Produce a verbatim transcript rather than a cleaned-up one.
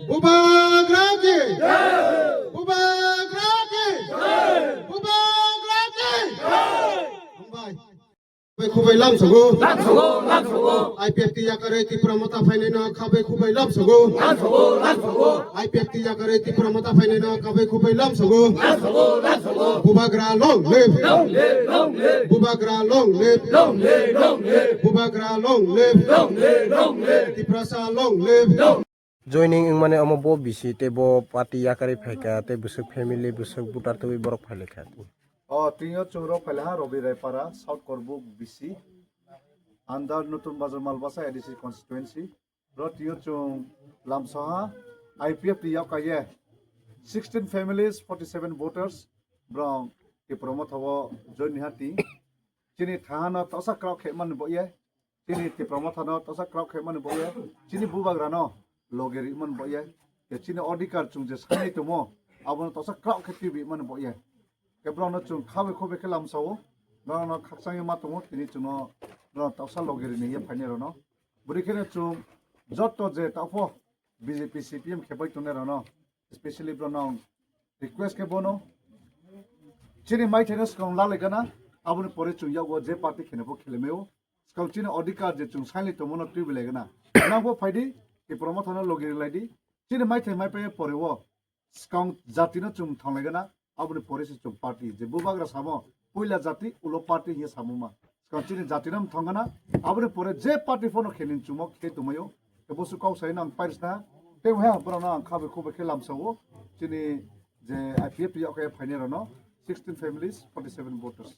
Bubagra ki! Bubagra ki! Bubagra ki! Hambai. Khabai khubai lamsogo. Lamsogo, lamsogo. I P F T yakarwi Tipra Motha phainaino khabai khubai lamsogo. Lamsogo, lamsogo. I P F T yakarwi Tipra Motha phainaino khabai khubai lamsogo. Lamsogo, lamsogo. Bubagra long live. Long live, long live. Bubagra long live. Long live, long live. Bubagra long live. Long live, long live. Tiprasa long live. Long Joining wngmani omo bo bisi tei bo party yakarwi phaikha tei bwswk family bwswk voter twiwi borok phailaikha. O tini o chwng rok phailaha Robi Raipara, South Korbuk B C, under Nutun Bazar Malbasa A D C constituency. Bro tini o chwng lamsoha I P F T yak kaiye sixteen families, forty seven voters, bro Tipra Motha o join ni hati. Chini thahano tosa kraw khe man bo ye. Chini Tipra Motha no tosa kraw khe mani bo ye. Chini bubagra no loge ri man bo ye. Ye chini odhikar chwng je sai tomo, abono tosa kraw khe tibi man bo ye. Ke bro no chwng khabe khobe khe lamsao. Bro no khakchang ma tomo, tini chwng no bro tosa loge ri ni ye phaini rw no. Bwrwi khe no chwng jotto je tao pho B J P C P M khe bai tongnai rw no. Especially bro no request khe bono chini maithai no swkang lalai gana, aboni pore chwng yago je party khene bo khele meo. Swkang chini odhikar je chwng saini tongmano twi belai gana. Nang bo phaidi, Tipra Motha no logi rilai di. Chini maithai mai paiya pore o swkang jati no chwng thanglai gana, aboni pore se chwng party. Je bubagra samo, puila jati, ulo party hiya samo ma. Swkang chini jati no thang gana, aboni pore je party phono kheni chwngmo khe tongmaio. Ke bosu kok sai nang pairis na, te wha bro no ang khabe khube khe lamsao. Chini je I P F T yago khe phaini rw no, sixteen families, forty seven voters.